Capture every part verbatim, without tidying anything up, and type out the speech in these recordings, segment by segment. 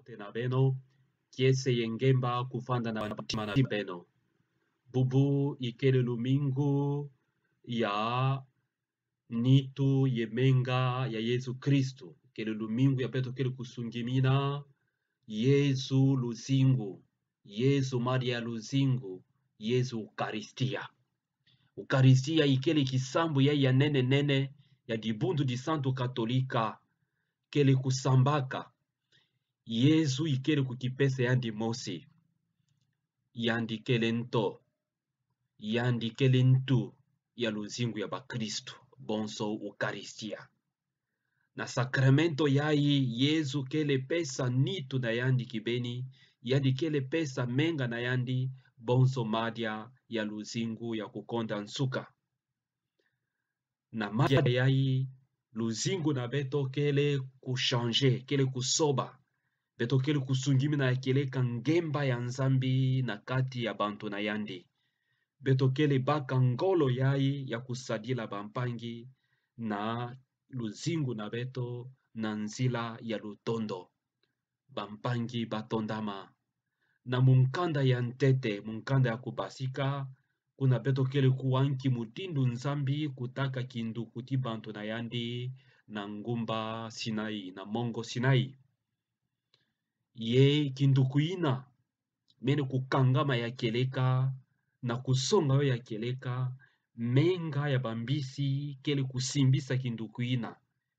te na beno, kiese ye ngemba kufanda na ntima na beno. Bubu ikele lumingu ya nitu ye menga ya Yezu Kristu. Ikele lumingu ya beto kele kusungimina Yezu luzingu, Yezu Maria luzingu, Yezu Ukaristia. Ukaristia ikele kisambu ya, ya nene nene ya dibundu di Santu Katolika kele kusambaka. Yezu ikele kukipesa yandi mosi. Yandi kele nto. Yandi kele ntu ya luzingu ya bakristu, bonso Ukaristia. Na sakramento yayi, Yezu kele pesa nitu na yandi kibeni, yandi kele pesa menga na yandi, bonso madia ya luzingu ya kukonda nsuka. Na madia yayi, luzingu na beto kele kuchanger, kele kusoba. Beto kele kusungimina ya kieleka ngemba ya Nzambi na kati ya bantu na yandi. Beto kele baka ngolo yayi ya kusadila bampangi na luzingu na beto na nzila ya lutondo. Bampangi batondama, na mukanda ya ntete, mukanda ya kubasika, kuna beto kele kuwa nki mutindu Nzambi kutaka kinduku ti bantu na yandi na ngumba Sinai, na mongo Sinai. Ye kinduku ina mene kukangama ya kieleka, na kusonga yo ya kieleka, menga ya bambisi kele kusimbisa kinduku ina,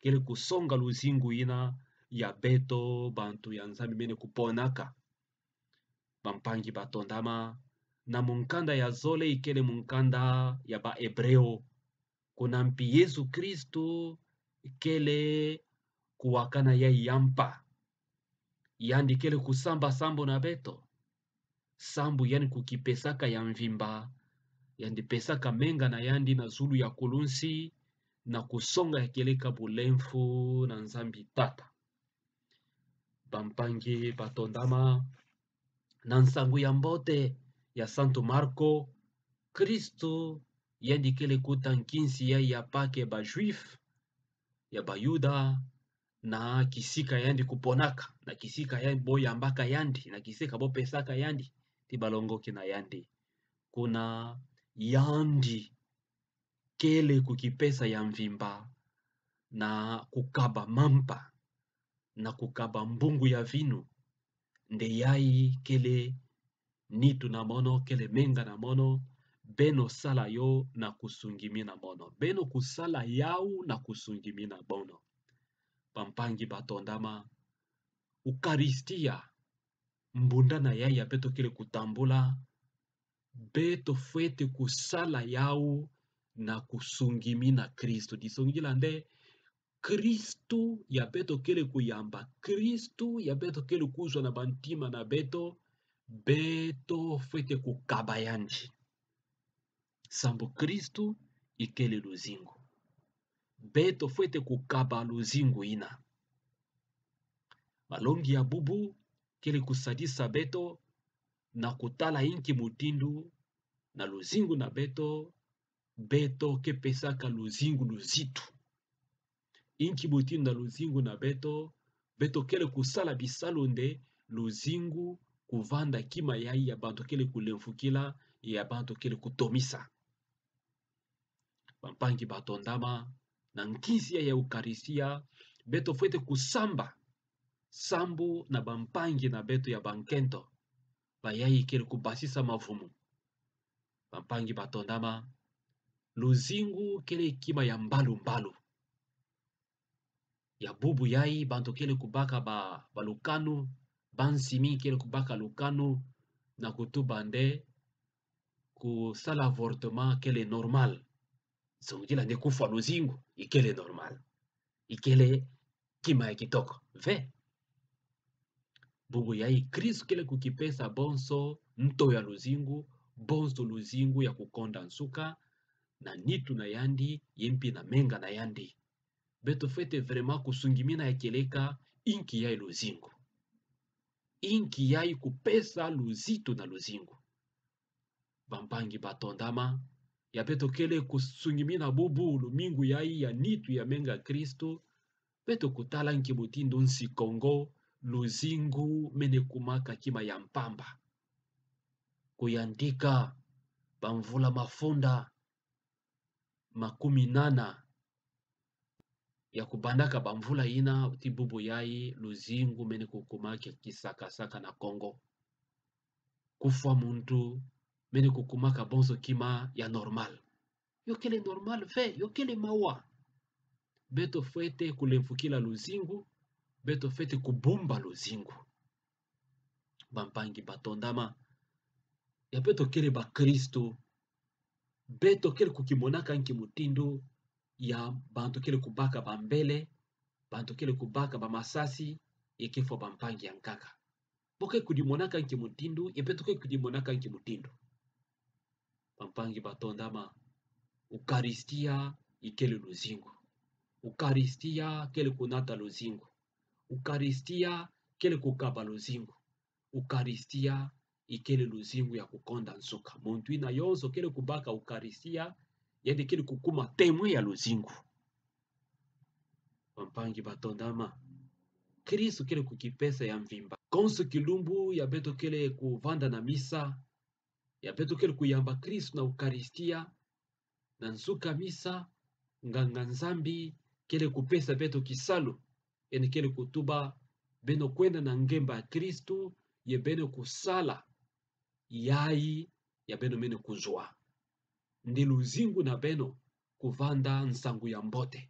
kele kusonga luzingu ina ya beto bantu ya Nzambi mene kuponaka. Bampangi batondama, na mukanda ya zole ikele mukanda ya ba Ebreo. Kuna mpi Yezu Kristu kele kuwakana yayi ya mpa. Yandi kele kusamba sambu na beto. Sambu yandi kukipesaka ya mvimba, yandi pesaka menga na yandi na zulu ya kulunsi, na kusonga ya kieleka bulemfu na Nzambi Tata. Bampangi batondama, na Nsangu ya Mbote ya Santu Marko, Kristu yandi kele kuta nkinsi ya, ya Pake ba Juif, ya Bayuda, na kisika yandi kuponaka, na kisika yandi bo yambaka yandi, na kisika bo pesaka yandi ti balongoki na yandi. Kuna yandi kele kukipesa ya mvimba na kukaba mampa, na kukaba mbungu ya vinu. Nde yayi kele nitu na mono, kele menga na mono, beno sala yo na kusungimina mono. Beno kusala yau na kusungimina mono. Bampangi batondama, Ukaristia, mbunda na yayi ya beto kele kutambula, beto fwete kusala yau na kusungimina Kristu. Disongidila nde, Kristu ya beto kele kuyamba, Kristu ya beto kele kuzwa na bantima na beto, beto fwete kukaba yandi. Sambu Kristu ikele luzingu. Beto fwete kukaba luzingu ina. Malongi ya bubu kele kusadisa beto na kutala inki mutindu na luzingu na beto, beto ke pesaka luzingu luzitu. Inki mutindu na luzingu na beto, beto kele kusala bisalu nde luzingu kuvanda kima yayi ya bantu kele kulemfukila, ya bantu kele kutomisa. Bampangi batondama, na nkinsi ya Ukaristia, beto fwete kusamba sambu na bampangi na beto ya bankento, bayayi kele kubasisa mavumu. Bampangi batondama, luzingu kele kima ya mbalu mbalu. Ya bubu yayi bantu kele kubaka ba, balukanu, bansimi kele kubaka lukanu, na kutuba nde kusala avortement kele normal. Songidila nde kufwa luzingu ikele normal. Ikele kima ya kitoko. Ve. Bubu yayi Kristu kele kukipesa bonso nto ya luzingu, bonso luzingu ya kukonda nsuka, na nitu na yandi, ye mpi na menga na yandi. Beto fwete vraiment kusungimina ya kieleka inki yayi luzingu. Inki yayi kupesa luzitu na luzingu. Bampangi batondama, ya beto kele kusungimina bubu lumingu yayi ya nitu ya menga Kristu, beto kutala nki mutindu nsi Kongo luzingu mene kumaka kima ya mpamba. Kuyandika bamvula mafunda makuminana ya kubandaka bamvula ina, ti bubu yayi luzingu mene kukumaka kisakasaka na Kongo. Kufwa muntu mene kukumaka bonso kima ya normal. Yo kele normal ve, yo kele mawa. Beto fwete kulemfukila luzingu, beto fwete kubumba luzingu. Bampangi batondama, ya beto kele bakristu, beto kele kukimonaka nki mutindu ya bantu kele kubaka bambele, bantu kele kubaka bamasasi, ye kefwa bampangi ya nkaka. Bo kele kudimonaka nki mutindu, ye beto kele kudimonaka nki mutindu. Bampangi batondama, Ukaristia ikele luzingu. Ukaristia kele kunata luzingu. Ukaristia kele kukaba luzingu. Ukaristia ikele luzingu ya kukonda nsuka. Muntu ina yonso kele kubaka Ukaristia, yandi kele kukuma témoin ya luzingu. Bampangi batondama, Kristu kele kukipesa ya mvimba. Konso kilumbu ya beto kele kuvanda na misa, ya beto kele kuyamba Kristu na Ukaristia, na nsuka misa, nganga-Nzambi kele kupesa beto kisalu, yandi kele kutuba: Beno kwenda na ngemba ya Kristu, ye beno kusala yayi ya beno mene kuzwa. Nde luzingu na beno kuvanda nsangu ya mbote.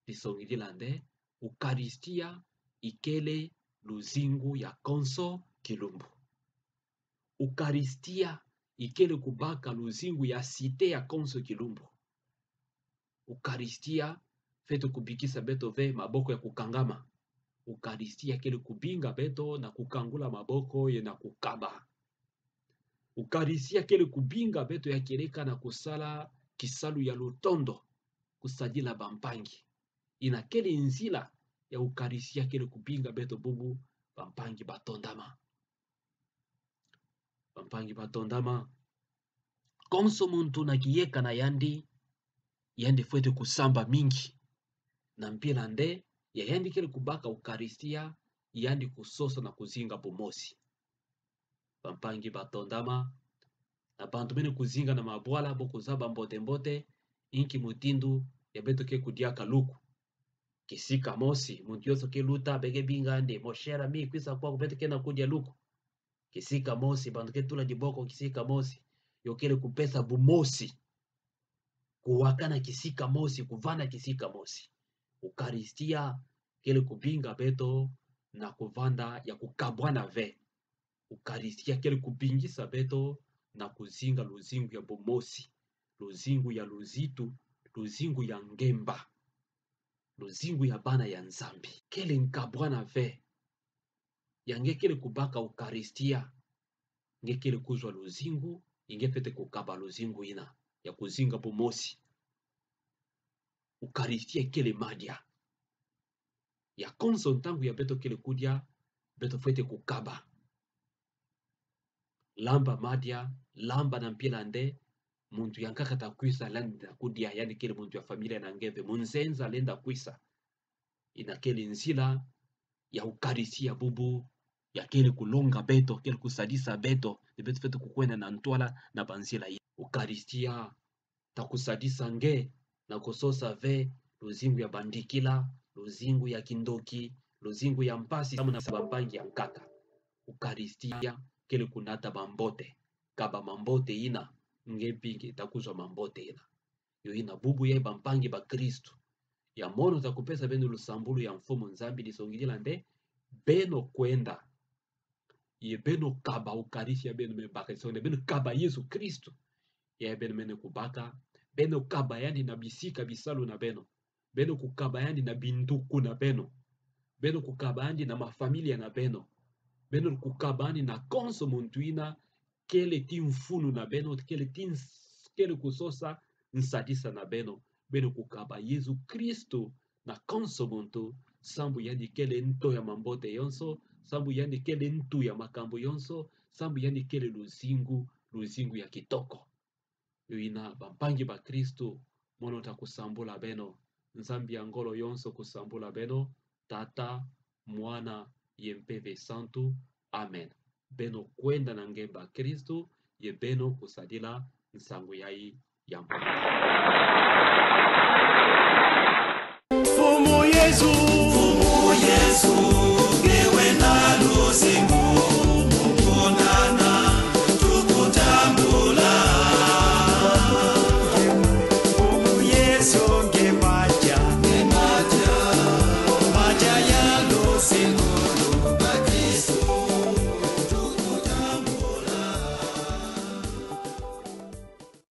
Disongidila nde, Ukaristia ikele luzingu ya konso kilumbu. Ukaristia ikele kubaka luzingu ya site ya konso kilumbu. Ukaristia fwete kubikisa beto ve maboko ya kukangama. Ukaristia kele kubinga beto na kukangula maboko ye na kukaba. Ukaristia kele kubinga beto ya kieleka na kusala kisalu ya lutondo, kusadila bampangi. Ina kele nzila ya Ukaristia kele kubinga beto bubu, bampangi batondama. Bampangi batondama, konso muntu na kiyeka na yandi, yandi fwete kusamba mingi. Na mpila nde, ya yandi kele kubaka Ukaristia, yandi kusosa na kuzinga bumosi. Bampangi batondama, na bantu mene kuzinga na mabwala, bo kuzaba mbote-mbote nki mutindu ya beto ke kudiaka luku. Kisika mosi, muntu yonso ke luta, be ke binga nde: Mon cher ami, kwisa kwaku, beto ke na kudia luku. Kisika mosi, bantu ke tula diboko kisika mosi. Yo kele kupesa bumosi. Kuwakana kisika mosi, kuvanda kisika mosi. Ukaristia kele kubinga beto na kuvanda ya kukabwana ve. Ukaristia kele kubingisa beto na kuzinga luzingu ya bumosi, luzingu ya luzitu, luzingu ya ngemba, luzingu ya bana ya Nzambi. Kele nkabwana ve. Ya nge kele kubaka Ukaristia, nge kele kuzwa luzingu, nge fwete kukaba luzingu ina ya kuzinga bumosi. Ukaristia kele madia. Ya konso ntangu ya beto kele kudia, beto fwete kukaba. Lamba madia, lamba na mpila nde, muntu ya nkaka ta kwisa lenda kudia, yandi kele muntu ya familia na nge ve, munzenza lenda kwisa. Ina kele nzila ya Ukaristia bubu, ya kele kulonga beto, kele kusadisa beto, nde beto fwete kukwenda na ntwala na banzila ya Ukaristia. Ta kusadisa nge na kusosa ve luzingu ya bandikila, luzingu ya kindoki, luzingu ya mpasi, samu na bampangi ya nkaka. Ukaristia kele kunata mambote. Kaba mambote ina, nge mpe nge ta kuzwa mambote ina. Yo ina bubu ya bampangi bakristu, ya mono ta kupesa beno lusambulu ya Mfumu Nzambi, disongidila nde, beno kwenda, ye beno kaba Ukaristia ya beno mene baka, disongidila beno kaba Yezu Kristu ya beno mene kubaka. Beno kaba yandi na bisika bisalu na beno. Beno kukaba yandi na binduku na beno. Beno kukaba yandi na mafamilia na beno. Beno kukaba yandi na konso muntu ina kele ti mfunu na beno, kele ti ns-, kele kusosa nsadisa na beno. Beno kukaba Yezu Kristu na konso muntu, sambu yandi kele nto ya mambote yonso, sambu yandi kele ntu ya makambu yonso, sambu yandi kele luzingu, luzingu ya kitoko. Yo ina bampangi bakristu, mono ta kusambula beno. Nzambi ya ngolo yonso kusambula beno, Tata, Mwana, ye Mpeve Santu. Amen. Beno kwenda na nge bakristu, ye beno kusadila nsangu yayi ya mpungu. Mfumu Yesu, Mfumu Yesu, nge wena luzingu, mu kunana tukutambula. Mfumu Yesu, nge maja, nge maja, maja ya luzingu.